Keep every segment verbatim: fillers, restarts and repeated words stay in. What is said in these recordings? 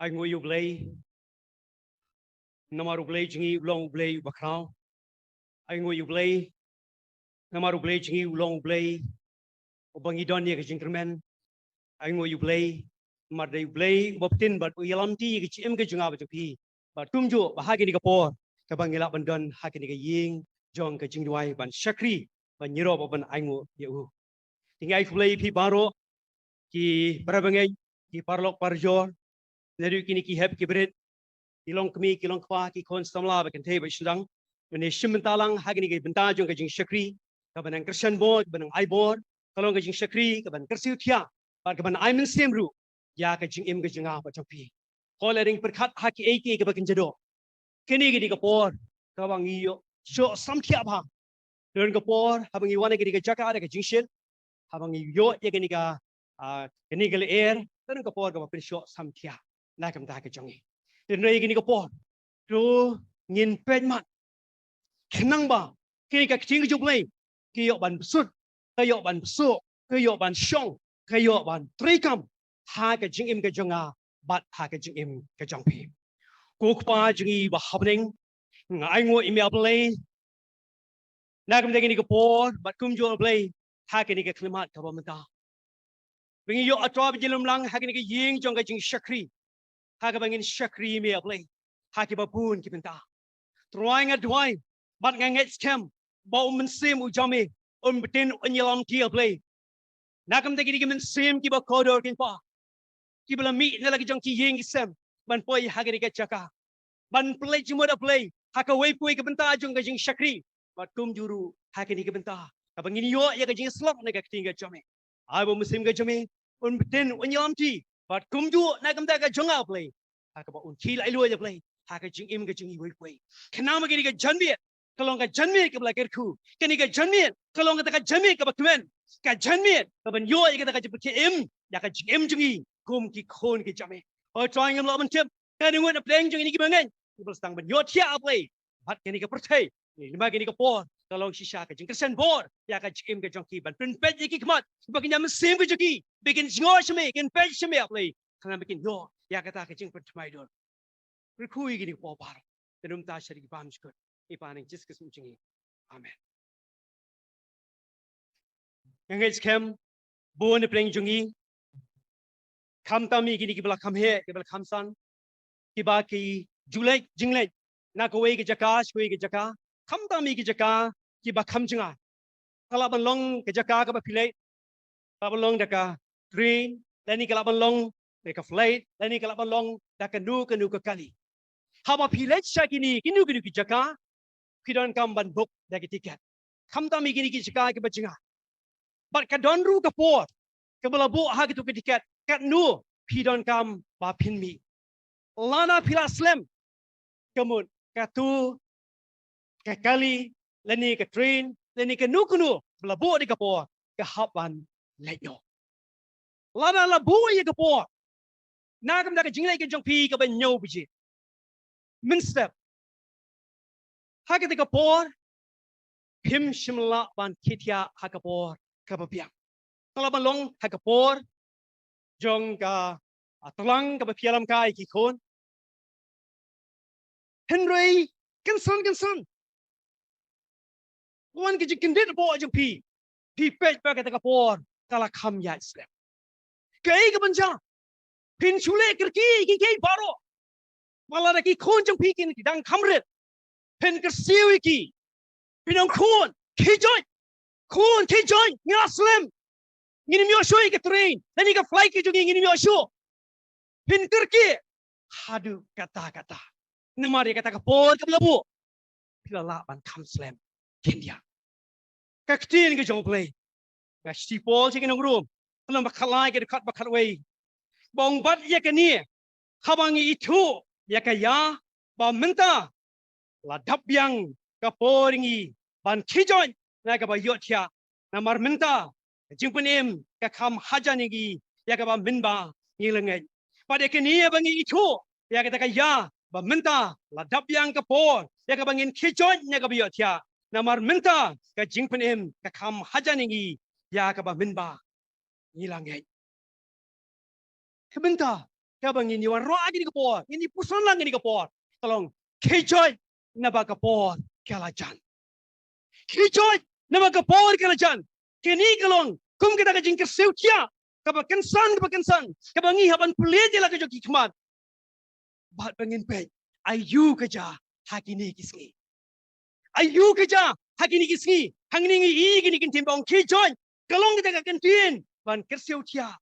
Ai nguh ïa U Blei. Namar U Blei jong ngi u long U Blei uba khraw. Ai nguh ïa U Blei. Namar U Blei jong ngi u long U Blei uba ngi don ïa ka jingkyrmen. Ai nguh ïa U Blei. Namar dei U Blei uba btin bad u ïalam ti ïa ka jingim ka jong nga bad jong phi. Bad kumjuh ba ha kane ka por kaba ngi lah ban don ha kane ka ïing jong ka jingduwai ban shakri ban ïaroh bad ban ai nguh ïa u. Te ngi ai khublei ïa phi baroh ki para bangeit, ki paralok parajor, naduh kine ki hep ki barit, ki longkmie ki longkpa, ki khun samla bad kynthei bad shynrang, ban ïashim bynta lang ha kane ka bynta jong ka jingshakri kaba nang kyrshan bor, kaba nang ai bor, ka long ka jingshakri kaba nang kyrsiew thiah bad kaba nang ai mynsiem ruh ïa ka jingim ka jong nga bad jong phi. Ko la ring pyrkhat ha kiei kiei kaba kynja doh. Kine kine ka por kaba ngi ïoh shoh samthiah bha. Don ka por haba ngi wan ha kane ka jaka da ka jingshit, haba ngi ïoh ïa kane ka, ah, kane ka lyer, don ka por kaba pynshoh samthiah na ka bynta ka jong ngi. Te hynrei kane ka por to ngin peit mat, khnang ba kane ka ktien ka jong U Blei ka ïoh ban bsut, ka ïoh ban bsut, ka ïoh ban shong, ka ïoh ban treikam ha ka jingim ka jong nga bad ha ka jingim ka jong phi. Ko Kpa jong ngi ba ha bneng, nga ai nguh ïa me A Blei na ka bynta kane ka por bad kumjuh A Blei ha kane ka khyllipmat kaba mynta. Ba ngi ïoh, A Trai, ban ïalum lang ha kane ka ïing jong ka jingshakri, ha kaba ngin shakri ïa me A Blei ha kiba bun ki bynta. Trai, nga duwai bad nga ngeit skhem ba U Mynsiem u jong me un btin, un ïalam ti A Blei na ka bynta kine ki mynsiem kiba kordor kynpa, kiba la mih na la ki jong ki ïing ki sem ban poi ha kane ka jaka ban pynleit jingmut A Blei ha kawei pa kawei ka bynta jong ka jingshakri bad kumjuh ruh ha kane ka bynta kaba ngin ïoh ïa ka jingïasyllok na ka ktien ka jong me. Ai ba U Mynsiem ka jong me un btin, un ïalam ti bad kumjuh na ka bynta ka jong nga A Blei, ha kaba un khie laitluid A Blei ha ka jingim ka jong ngi iwei pa iwei. Khnang ba kane ka janmiet ka long ka janmiet kaba la kyrkhu, kane ka janmiet ka long kata ka janmiet kaba kmen, ka janmiet kaban ïoh ïa kata ka jingpynkhiah im ïa ka jingim jong ngi kum ki khun ki jong me. Ko Trai, ngim lah ban tip kane ka ngut na pdeng jong ngi kiba ngeit kiba la sdang ban ïohthiah A Blei bad kane ka pyrthei. Namar kane ka por ka long shisha ka jingkyrshan bor ïa ka jingim ka jong ki, ban pynpeit ïa ki khmat ba kin ïa mynsiem ka jong ki, ba kin jngoh sha me, kin peit sha me A Blei, khnang ba kin ïoh ïa kata ka jingpynthymmai dur. Kyrkhu ïa kine ki por baroh, te nym ta sha ki bymjukut. Ïa ka kyrteng Jisu Khrist jong ngi. Amen. Nga ngeit skhem bun na pdeng jong ngi, khamtam ïa kine kiba la kham heh, kiba la kham san, kiba ki ju leit jingleit na kawei ka jaka sha kawei ka jaka, khamtam ïa ki jaka kiba kham jngai. Ka lah ban long ka jaka kaba phi leit, ka lah ban long da ka train, lane ka lah ban long da ka flight, lane ka lah ban long da kano kano ka kali. Haba phi leit sha kine kino kino ki jaka, phi donkam ban book da ki tiket. Khamtam ïa kine ki jaka kiba jngai. Bad ka don ruh ka por kaba la buh ha kito ki tiket katno phi donkam ba phin mih. Lada phi la slem, ka mut kato ka kali lane ka train lane kano kano ba la buh da ka por, ka hap ban leit noh. Lada la buh ïa ka por na ka bynta ka jingleit ka jong phi kaba hynñiew baje mynstep, ha kata ka por phim shym lah ban khie thiah ha ka por kaba biang. Ka lah ban long ha ka por jong ka, ah, tlang kaba phi ïalam kai ki khun. Hynrei kynsan kynsan wan ka jingkyndit hapoh jong phi, phi peit ba kata ka por ka la kham ïaid slem. Kaei kaban jia? Phin shu leh kyrkieh kiei kiei baroh. Wat lada ki khun jong phi kin ki dang kham rit, phin kyrsiew ïa ki, phin ong, khun, khie join, khun, khie join, ngi la slem. Ngin ym ïoh shuh ïa ka train lane ka flight ka jong ngi, ngin ym ïoh shuh. Phin kyrkieh haduh katta katta. Namar ïa kata ka por kaba la buh phi la lah ban kham slem khyndiat. Ka ktien ka jong U Blei, ka shithi Paul sha ki nong Rom, ka lynnong ba khatlai, ka dkhot ba khatwei, ba ong, bad ïa kane, haba ngi ithuh ïa ka ïa ba mynta la dap biang ka por ngi ban khie join na kaba ïohthiah, namar mynta ka jingpynim ka kham hajan ïa ngi ïa kaba mynba ngi la ngeit. Bad ïa kane ba ngi ithuh ïa kata ka ïa ba mynta la dap biang ka por ïa kaba ngin khie join na kaba ïohthiah, namar mynta ka jingpynim ka kham hajan ïa ngi ïa kaba mynba ngi la ngeit. Ka mynta kaba ngin ïa wanrah ha kane ka por, ngin ïa pyrshang lang ha kane ka por, ka long, khie joit, naba ka por ka la jan. Khie joit, naba ka por ka la jan. Kane ka long kum kata ka jingkyrsiew thiah kaba kynsan, kaba kynsan, kaba ngi hap ban plie ïa la ka jong ki khmat. Bad ba ngin peit aïu ka jia ha kine ki sngi. Aïu ka jia ha kine ki sngi. Hangne ngi ïohi kine ki ktien ba ong khie joit, ka long kata ka kyntien ban kyrsiew thiah,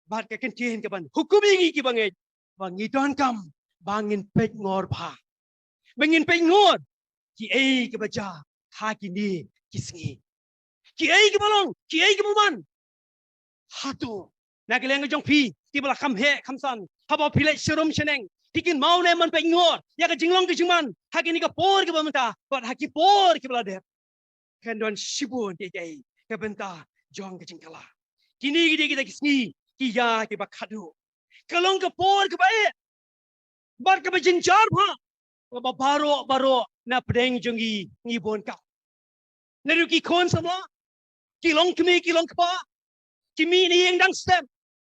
bad ka kyntien kaban hukum ïa ngi kiba ngeit ba ngi donkam ba ngin peit ngor bha, ba ngin peit ngor kiei kiba jia ha kine ki sngi. Kiei kiba long, kiei kiba man. Hato na ka liang ka jong phi kiba la kham heh kham san, haba phi leit sharum shaneng, phi kynmaw ne em ban peit ngor ïa ka jinglong ka jingman ha kane ka por kaba mynta bad ha ki por kiba la dep? Kan don shibun kiei kiei ka bynta jong ka jingkylla. Kine ki dei kita ki sngi ki ïa kiba khadduh. Ka long ka por kaba eh bad kaba jynjar bha, kaba baroh baroh na pdeng jong ngi ngi bun ka. Naduh ki khun samla, ki longkmie ki longkpa, ki mih na ïing dang step,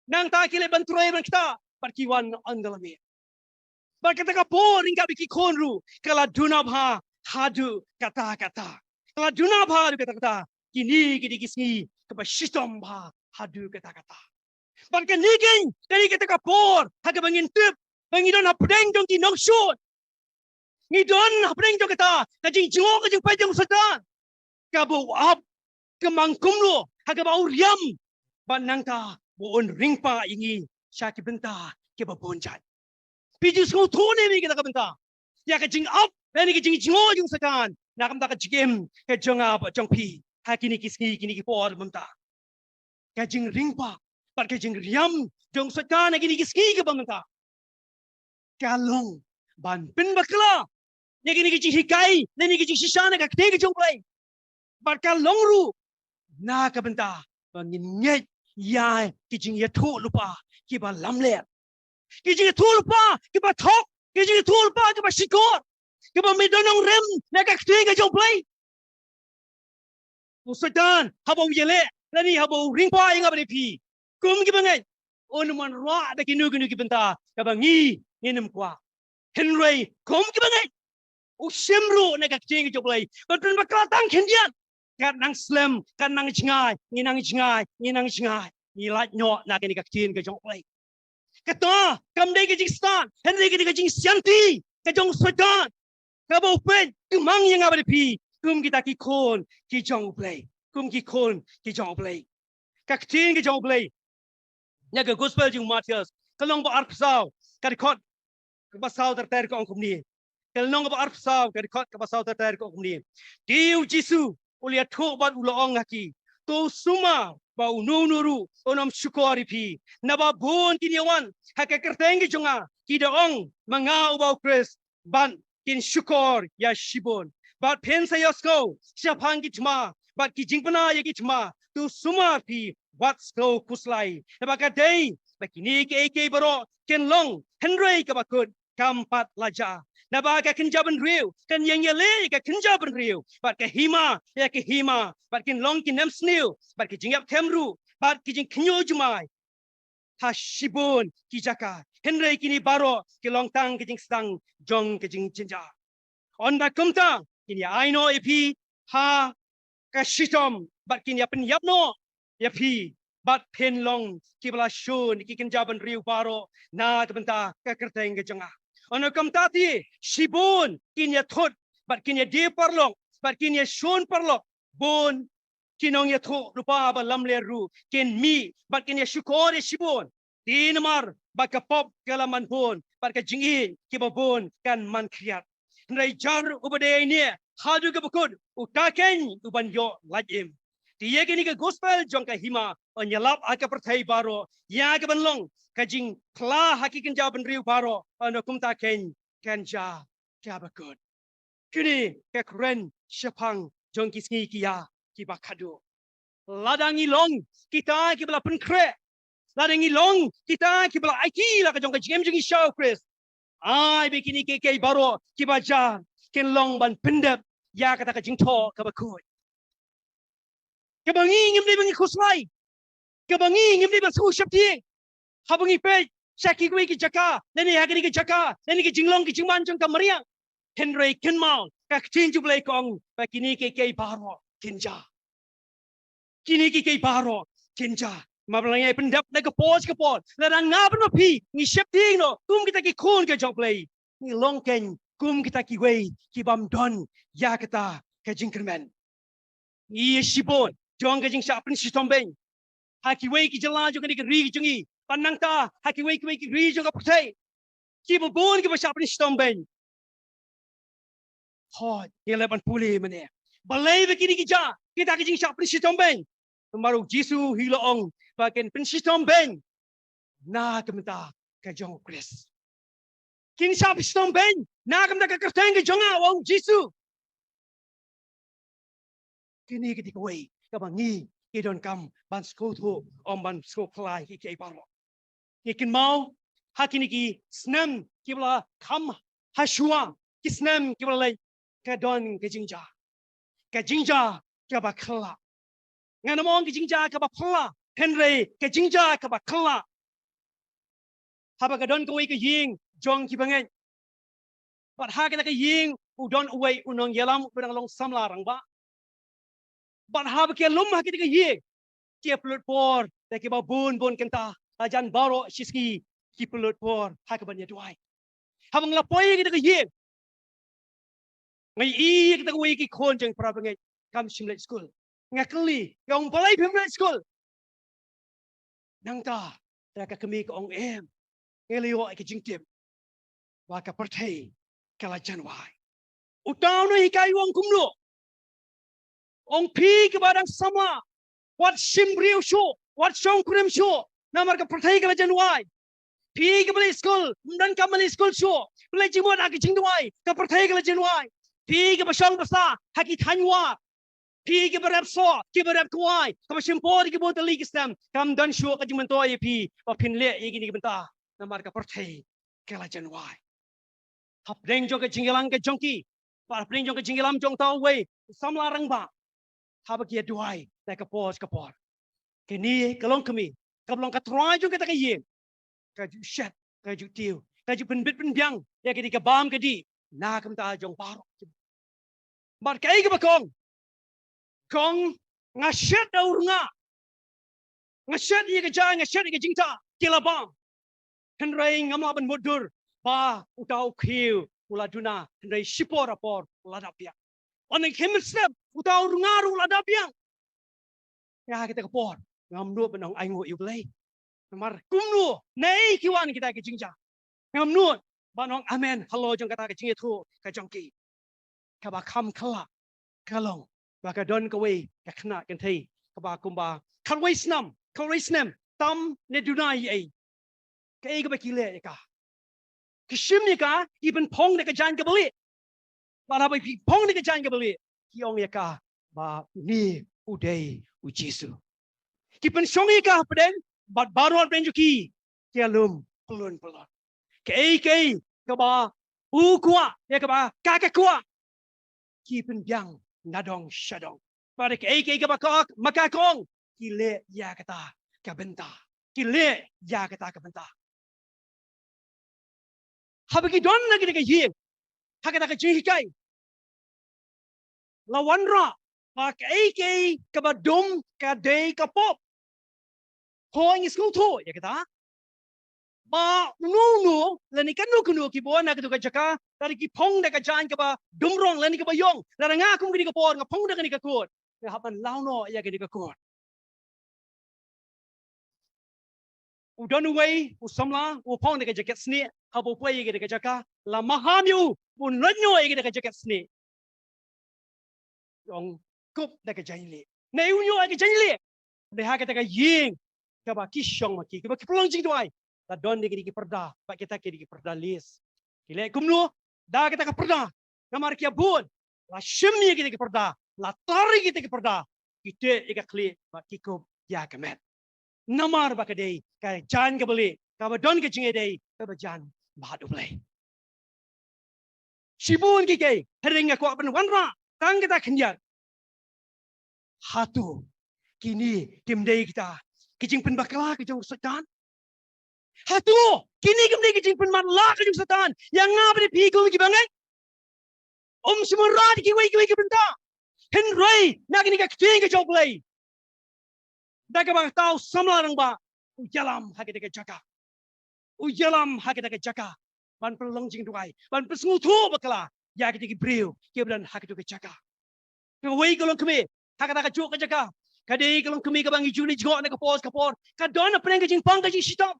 nangta ki leit ban trei ban ktah bad ki wan na ong da la mih. Bad kata ka por ryngkat bad ki khun ruh ka la duna bha haduh katta katta. Ka la duna bha haduh katta katta. Kine ki dei ki sngi kaba shitom bha haduh katta katta. Bad kane keiñ, kane kata ka por ha kaba ngin tip ba ngi don hapdeng jong ki nongshun. Ngi don hapdeng jong kata ka jingjngoh ka jingpeit jong u Soitan, kaba u ap ka mang kumno ha kaba u riam, bad nangta ba un ring pat ïa ngi sha ki bynta kiba bun jait. Phi ju sngewthuh ne em ïa kata ka bynta, ïa ka jingap lane ka jingjngoh jong u Soitan na ka bynta ka jingim ka jong nga bad jong phi ha kine ki sngi, kine ki por mynta? Ka jingring pat bad ka jingriam jong u Soitan ha kine ki sngi kiba mynta ka long ban pynbakla ïa kine ki jinghikai lane ki jingshisha na ka ktien ka jong U Blei. Bad ka long ruh na ka bynta ba ngin ngeit ïa ki jingïathuhlypa kiba lamler, ki jingïathuhlypa kiba thok, ki jingïathuhlypa kiba shukor, kiba mih da nongrim na ka ktien ka jong U Blei. U Soitan haba u ïaleh lane haba u ring pat ïa nga bad ïa phi kum kiba ngeit, un wanrah da kino kino ki bynta kaba ngi ngin ym kwah. Hynrei kum kiba ngeit, u shim ruh na ka ktien ka jong U Blei ban pynbakla tang khyndiat. Kat nang slem, kat nang jngai, ngi nang jngai, ngi nang jngai, ngi lait noh na kane ka ktien ka jong U Blei. Kata kam dei ka jingstad, hynrei ka dei ka jingsianti ka jong u Soitan, kaba u peit kyrmang ïa nga bad ïa phi kum kita ki khun ki jong U Blei, kum ki khun ki jong U Blei. Ka ktien ka jong U Blei na ka Gospel jong u Mathaios, ka lynnong ba arphew saw, ka dkhot kaba saw ter ter ka ong kumne. Ka lynnong kaba arphew saw, ka dkhot kaba saw ter ter ka ong kumne. Te u Jisu u la ïathuh bad u la ong ha ki, to sumar ba uno uno ruh un ym shukor ïa phi. Naba bun kin ïawan ha ka kyrteng ka jong nga, ki da ong, ma nga uba u Khrist, bad kin shukor ïa shibun. Bad phin sa ïohsngew shaphang ki thma bad ki jingpynah ïa ki thma. To sumar phi, wat sngew khuslai. Naba ka dei ba kine kiei kiei baroh kin long, hynrei kaba kut kam pat la jia. Naba ka kynja bynriew kan ïeng ïaleh ïa ka kynja bynriew, bad ka hima ïa ka hima, bad kin long ki nemsniew bad ki jingïap them ruh bad ki jingkhynñiuh jumai ha shibun ki jaka. Hynrei kine baroh ki long tang ka jingsdang jong ka jingjynjar. Ynda kumta kin ïa ai noh ïa phi ha ka shitom bad kin ïa pynïap noh ïa phi, bad phin long kiba la shun ïa ki kynja bynriew baroh na ka bynta ka kyrteng ka jong nga. Ynda kumta te shibun kin ïa thut bad kin ïa die paralok bad kin ïa shun paralok. Bun ki nongïathuhlypa ba lamler ruh kin mih bad kin ïa shukor ïa shibun. Te namar ba ka pop ka la man bun bad ka jingïeit kiba bun kan man khriat. Hynrei jar uba dei ne haduh kaba kut, uta keiñ uban ïoh lait im. Te ïa kane ka gospel jong ka hima yn ïalap ha ka pyrthei baroh ïa kaban long ka jingphla ha ki kynja bynriew baroh, ynda kumta keiñ kan jia kaba kut. Kine ka kren shaphang jong ki sngi ki ïa kiba khadduh. Lada ngi long kita kiba la pynkhreh, lada ngi long kita kiba la aiti la ka jong ka jingim jong ngi sha u Khrist, ai ba kine kiei kiei baroh kiba jia kin long ban pyndep ïa kata ka jingthoh kaba khuid. Kaba ngi ngim dei ba ngi khuslai, kaba ngi ngim dei ba shu sheptieng. Haba ngi peit sha kiwei ki jaka, lane ha kane ka jaka, lane ka jinglong ka jingman jong ka mariang. Hynrei kynmaw, ka ktien jong U Blei ka ong ba kine kiei kiei baroh kin jia. Kine kiei kiei baroh kin jia. Namar ba la ngi ai pyndep na ka por sha ka por, lada nga bad ma phi ngi sheptieng noh kum kita ki khun ka jong U Blei, ngi long keiñ kum kita kiwei ki bym don ïa kata ka jingkyrmen. Ngi ïa shibun jong ka jingshah pynshitom beiñ ha kiwei ki jylla jong kane ka ri ka jong ngi, bad nangta ha kiwei kiwei ki ri jong ka pyrthei. Kiba bun kiba shah pynshitom beiñ. Hooid, ngi leh ban pule mynne balei ba kine ki jia kita ki jingshah pynshitom beiñ. Namar U Jisu hi u la ong ba kin pynshitom beiñ na ka bynta ka jong U Khrist. Kin shah pynshitom beiñ na ka bynta ka kyrteng ka jong nga, u ong U Jisu. Kine ki dei kawei kaba ngi ki donkam ban sngewthuh, ym ban sngewkhlaiñ ïa kiei kiei baroh. Ngi kynmaw ha kine ki snem kiba la kham, ha shuwa ki snem kiba la leit, ka don ka jingjia, ka jingjia kaba khlak. Ngan ym ong ka jingjia kaba phylla, hynrei ka jingjia kaba khlak. Haba ka don kawei ka ïing jong ki bangeit, bad ha kata ka ïing u don uwei u nongïalam uba dang long samla rangbah. Bad haba ki ïalum ha kata ka ïing, ki ïa pynlut por da kiba bun bun kynta, hajan baroh shi sngi ki pynlut por ha kaban ïa duwai. Haba nga la poi ha kata ka ïing, nga ïohi ïa kata kawei ki khun jong para bangeit kam shym leit skul. Nga kylli, nga ong, balei phim leit skul? Nangta da ka kmie ka ong, em, nga la ïoh ïa ka jingtip ba ka pyrthei ka la jan wai. Uta u nonghikai u ong kumno? Ong, phi kiba dang samla, wat shim briew shuh, wat shong kurim shuh, namar ka pyrthei ka la jan wai. Phi kiba leit skul, ym donkam ban leit skul shuh, phi leit jingmut ha ka jingduwai, ka pyrthei ka la jan wai. Phi kiba shong basa ha ki thaiñ wah, phi kiba rep soh, kiba rep kwai, kaba shim por ïa ki bun tylli ki snem, kam don shuh ka jingmyntoi ïa phi ba phin leh ïa kine ki bynta, namar ka pyrthei ka la jan wai. Hapdeng jong ka jingïalang ka jong ki, bad hapdeng jong ka jingïalam jong uta uwei u samla rangbah, haba ki ïa duwai na ka por sha ka por, kane ka longkmie kaba long ka trai jong kata ka ïing ka ju shet, ka ju tiew, ka ju pynbit pynbiang ïa kane ka bam ka dih na ka bynta jong baroh. Bad kaei kaba ka ong? Ka ong, nga shet da u rnga, nga shet ïa ka jaiñ, nga shet ïa ka jingtah, ki la bam. Hynrei ngam lah ban mutdur ba uta u khiew u la duna, hynrei shipor ha por u la dap biang. Ynda ka khie mynstep uta u rnga ruh u la dap biang. Ïa kata ka por ngam nud ban ong ainguh ïa U Blei. Namar kumno, naei ki wan kita ki jingjia? Ngam nud ban ong amen halor jong kata ka jingïathuh ka jong ki. Kaba kham khlak ka long ba ka don kawei ka khynnah kynthei kaba kumba khatwei snem, khatwei snem, tam ne duna ei ei. Kaei kaba ki leh ïa ka? Ki shim ïa ka, ki pynphong da ka jaiñ kaba lieh. Bad haba ki phong da ka jaiñ kaba lieh, ki ong ïa ka ba une u dei U Jisu. Ki pynshong ïa ka hapdeng, bad baroh hapdeng jong ki ki ïalum pyllun pyllun. Kaei kaei kaba u kwah, ïa kaba ka ka kwah, ki pynbiang na dong sha dong. Bad kaei kaei kaba ka, ma ka ka ong, ki leh ïa kata ka bynta. Ki leh ïa kata ka bynta. Haba ki don ha kata ka ïing, ha kata ka jinghikai, la wanrah ba kaei kaei kaba dum ka dei ka pop. Hooid, ngi sngewthuh ïa kata. Ba uno uno lane kano kano kiba wan ha kata ka jaka, lada ki phong da ka jaiñ kaba dum rong lane kaba ïong, lada nga kum kane ka por nga phong da kane ka kot, nga hap ban law noh ïa kane ka kot. U don uwei u samla u phong da ka jaket snieh, haba u poi ïa kata ka jaka, la maham ïa u ban lait noh ïa kata ka jaket snieh. Ong, kup da ka jaiñ lieh. Naei u ñiuh ïa ka jaiñ lieh? Dei ha kata ka ïing kaba ki shong ma ki, kaba ki pynlong jingduwai, la don ïa kine ki pyrda, bad kita ki dei ki pyrda lieh. Ki leh kumno da kata ka pyrda? Namar ki ïa bud, la shim ïa kine ki pyrda, la tar ïa kine ki pyrda, ki teh ïa ka khlieh bad ki kup ïa ka met. Namar ba ka dei ka jaiñ kaba lieh, kaba don ka jingïadei kaba jan bad U Blei. Shibun kiei kiei, hynrei nga kwah ban wanrah tang kata khyndiat. Hato kine kim dei kita ki jingpynbakla ka jong u Soitan? Hato kine kim dei ki jingpynman la ka jong Soitan ïa nga bad ïa phi kum ki bangeit? Um shym mrad kiwei kiwei ki bynta. Hynrei na kane ka ktien ka jong U Blei, da kaba ka thaw samla rangbah, u ïalam ha kata ka jaka. U ïalam ha kata ka jaka ban pynlong jingduwai, ban pynsngewthuh bakla ïa kita ki briew kiba don ha kata ka jaka. Kawei ka longkmie ha kata ka juh ka jaka, ka dei ka longkmie kaba ngi ju leit jngoh na ka por ka por. Ka don hapdeng ka jingpang ka jingshitom.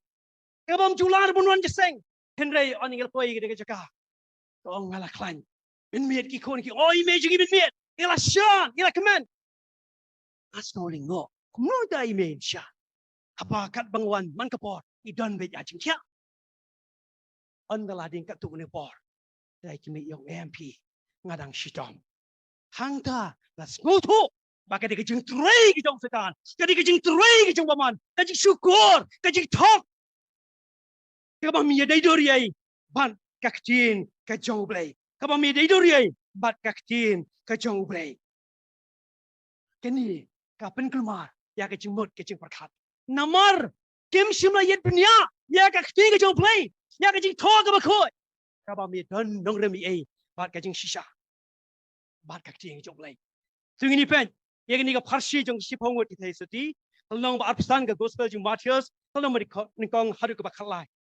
Kaba ym ju lah ban wan jingïaseng. Hynrei ynda ngi la poi kata ka jaka, ka ong, nga la khlaiñ. Mynmiet ki khun ki ong, i mei jong ngi mynmiet. Ngi la shah, ngi la kmen. Nga sngew lyngngoh. Kumno da i mei in shah? Haba katba nga wan man ka por, i don beit ha jingkhiah. Ynda la ding katto katne por, da i kmie i ong, em phi, nga dang shitom. Hangta la sngewthuh ba ka dei ka jingtrei ka jong Soitan, ka dei ka jingtrei ka jong u bymman, ka jingshukor, ka jingthok, kaba ym ïadei dor ïa i bad ka ktien ka jong U Blei, kaba ym ïadei dor ïa i bad ka ktien ka jong U Blei. Kane ka pynkulmar ïa ka jingmut ka jingpyrkhat. Namar kim shym la ïeit bniah ïa ka ktien ka jong U Blei, ïa ka jingthoh kaba khuid, kaba ym don nongrim ei ei bad ka jingshisha bad ka ktien ka jong U Blei. To ngin ïa peit ïa kane ka pharshi jong ka Shiphew Ngut ki Theisotti, ka lynnong ba arphew san ka Gospel jong u Mathaios, ka lynnong ba nyngkong haduh kaba khatlai.